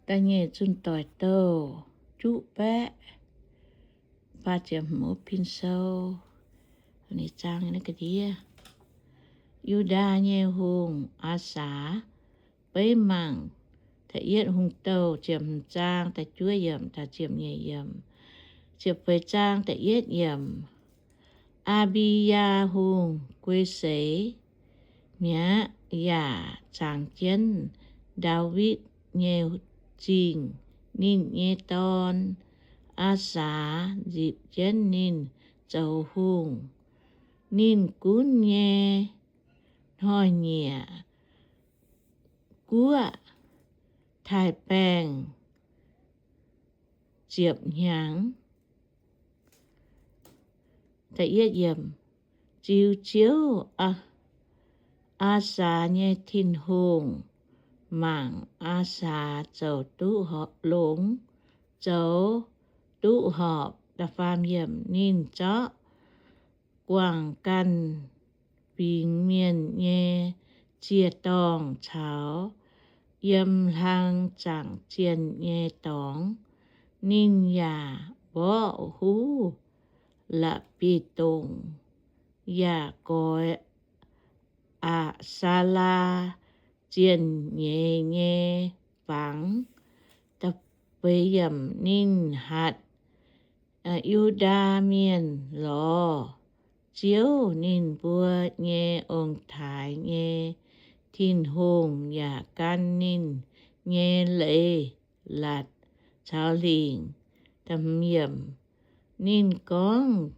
Da'nyeic Zunh Doic Douh juqv baeqv, pin sou. Yu^ndaa nyei hungh, Aa^saa, beiv mangc Da'yietv Hungh Douh ziepc hmz zaang da'juov yiemc taux ziepc nyeic yiemc. Ziepc feix zaang da'yietv yiemc. Aa^mbi^yaa Hungh guei seix mi'aqv yaac zaangc jienv Ndaawitv nyei zingh. Ninh nyei dorn, Aa^saa, nzipc jienv ninh zoux hungh. Ninh gunv nyei hnoi-nyieqc guoqv taaix-baengh ziepc hnyangx. Ziux Ziouv, Aa^saa nyei Tin-Hungh, mangc Aa^saa zoux duqv longx, zoux duqv horpc. Ninh zorqv guangc ganh fingx mienh nyei ziec-dorngh caux yiem hlang zaangc zienh nyei dorngx. Ninh yaac mborqv huv La'bic Dongc, yaac goix Aa^saa^laa zienh nyeiz nyei fangx. Ninh hatc Yu^ndaa Mienh lorz Ziouv, ninh mbuo nyei ong-taaix nyei Tin-Hungh, yaac gan ninh nyei leiz-latc caux lingc. Ninh gorngv,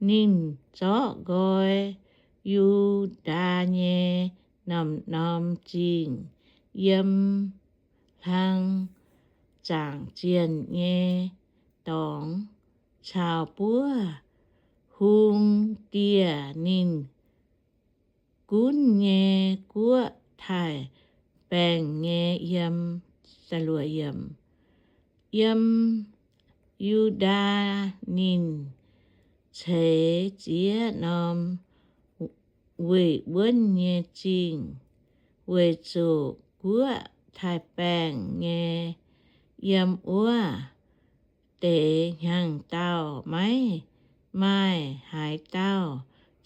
ninh zorqv nqoi Yu^ndaa nyei norm-norm zingh, yiem hlang zaangc zienh nyei dorngx, caux buov hung dieh ninh gunv nyei guoqv taaix-baengh nyei yiem. Yiem Yu^ndaa ninh ceix ziex norm weic wuonv nyei zingh, weic zuqc guoqv taaix-baengh nyei yiem wuov deix hnyangx-daauh maiv maaih haaix dauh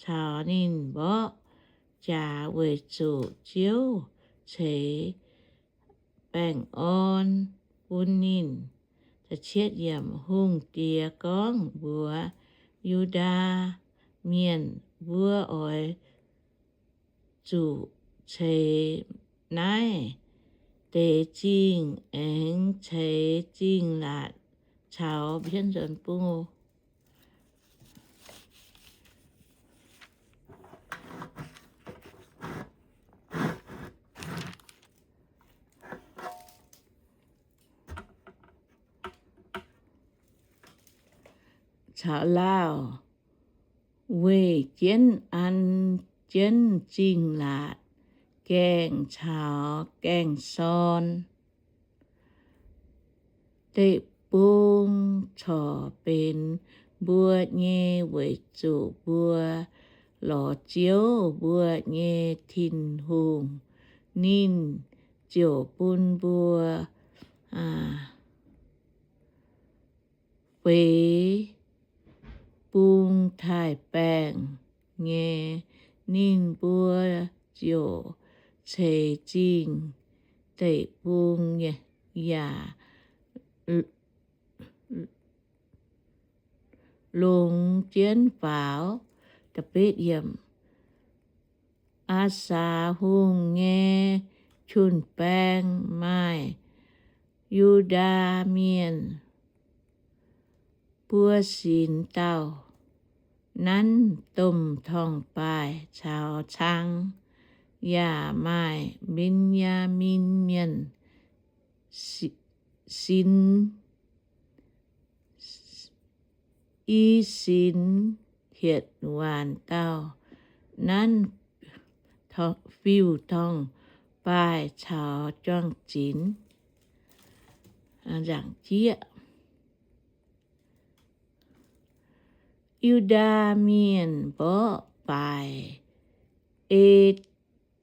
caux ninh mborqv jaax, weic zuqc Ziouv ceix baengh orn bun ninh. Hungh diex gorngv mbuox Yu^ndaa Mienh, Mbuo oix zuqc ceix naaiv deix zingh aengx ceix zingh laatc caux mbienv nzuonx bung caux lauh, weih jienv an jienv zingh laatc, gaengh caux gaengh sorn. Deic-bung corc benx mbuo nyei weic zuqc mbuo lorz Ziouv, mbuo nyei Tin-Hungh. Ninh ziouc bun mbuo feix bung taaih-baengh nyei. Ninh mbuo ziouc ceix zingh deic-bung yaac longx jienv faaux. Aa^saa Hungh nyei jun-baeng maaih Yu^ndaa Mienh buo sinx dauh, nanv domh torngv-baaih caux cang, yaac maaih Mben^yaa^min Mienh, sinx, i sinx hietc waanc dauh, nanv fiuv-torngv-baaih caux juang-zinx. Yu^ndaa Mienh mborqv baaic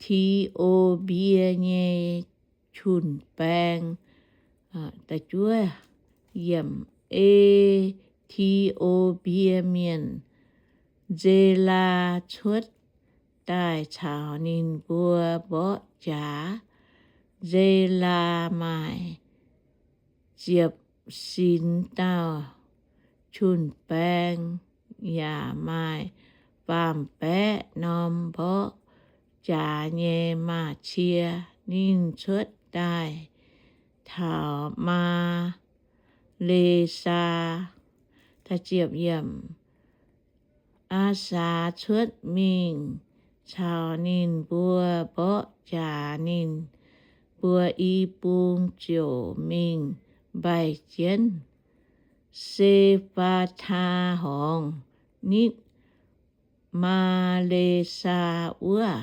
E^ti^o^mbie nyei jun-baeng. E^ti^o^bie Mienh, Nzela cuotv daaih caux ninh mbuo mborqv jaax. Nzela maaih ziepc sinx dauh jun-baeng, yaac maaih faam-baeqv norm mborqv jaax nyei maaz-cie. Ninh cuotv daaih taux Maa^le^saa. Aa^saa cuotv mingh caux ninh mbuo mborqv jaax. Ninh mbuo i bung ziouc mingh mbaih jienv Se^faa^taa Horngz nitv Maa^le^saa wuov.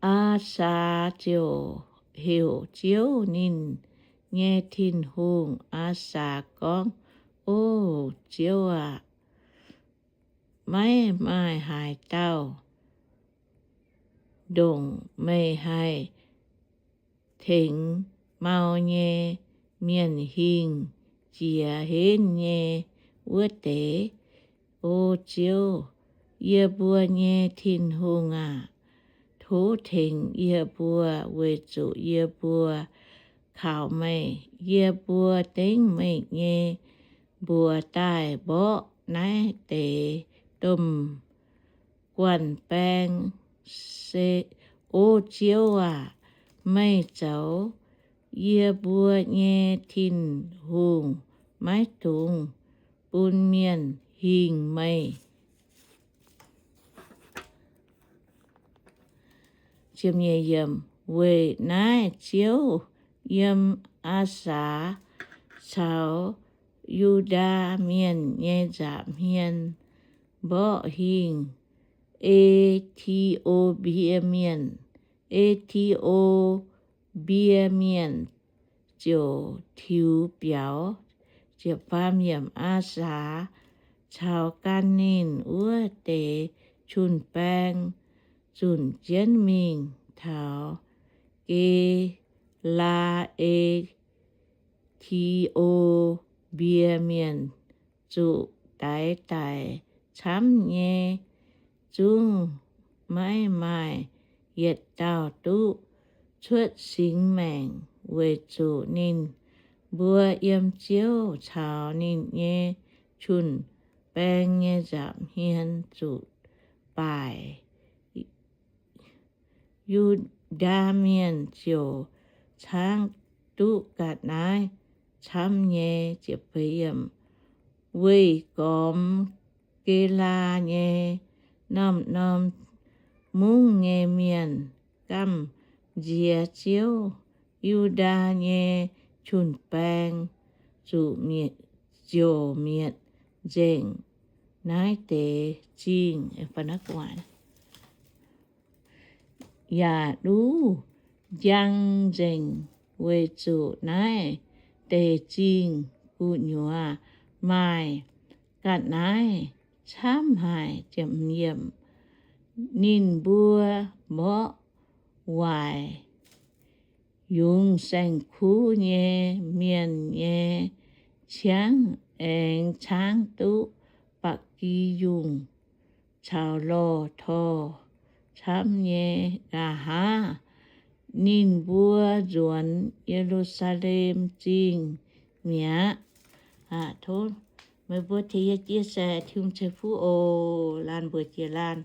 Aa^saa ziouc heuc Ziouv, ninh nyei Tin-Hungh. Aa^saa gorngv, O Ziouv aah! Maiv maaih haaix dauh ndongc meih haih tengx mau nyei mienh hingh jiex henv nyei wuov deix. O Ziouv, yie mbuo nyei Tin-Hungh aah! Tov tengx yie mbuo, weic zuqc yie mbuo kaux meih. Yie mbuo dengv meih nyei mbuox daaih mborqv naaiv deix domh guanh baeng. Se, O Ziouv aah! Meih zoux yie mbuo nyei Tin-Hungh, maiv dungx bun mienh hingh meih. Weic naaiv Ziouv yiem Aa^saa caux Yu^ndaa Mienh nyei nza'hmien mborqv hingh E^ti^o^mbie Mienh. E^ti^o^mbie Mienh ziouc tiux biaux. Aa^saa caux gan ninh wuov deix jun-baeng zunc jienv mingh taux Ge^laa. E^ti^o^mbie Mienh zuqc daix daic camv nyei, zungv maiv maaih yietc dauh duqv cuotv singx maengc, weic zuqc ninh mbuo yiem Ziouv caux ninh nyei jun-baeng nyei nza'hmien zuqc baaic. Yu^ndaa Mienh ziouc caangv duqv ga'naaiv camv nyei. Weih gormx Ge^laa nyei norm-norm mungv nyei mienh gamh nziex Ziouv. Yu^ndaa nyei jun-baeng zuqc ziouc mietc nzengc naaiv deix zingh, yaac duqv njang nzengc, weic zuqc naaiv deix zingh gu'nyuoz maaih ga'naaiv camv haic. Ninh mbuo mborqv waaic yungz saeng-kuv nyei mienh nyei ciangv, aengx caangv duqv ba'gi yungh caux lorh torh camv nyei nqa'haav. Ninh mbuo nzuonx Ye^lu^saa^lem Zingh mi'aqv. Tov meih mbuo tengx yie chia sẻ, Tin-Hungh ceix fuqv oc. Laanh mbuox jiex laanh.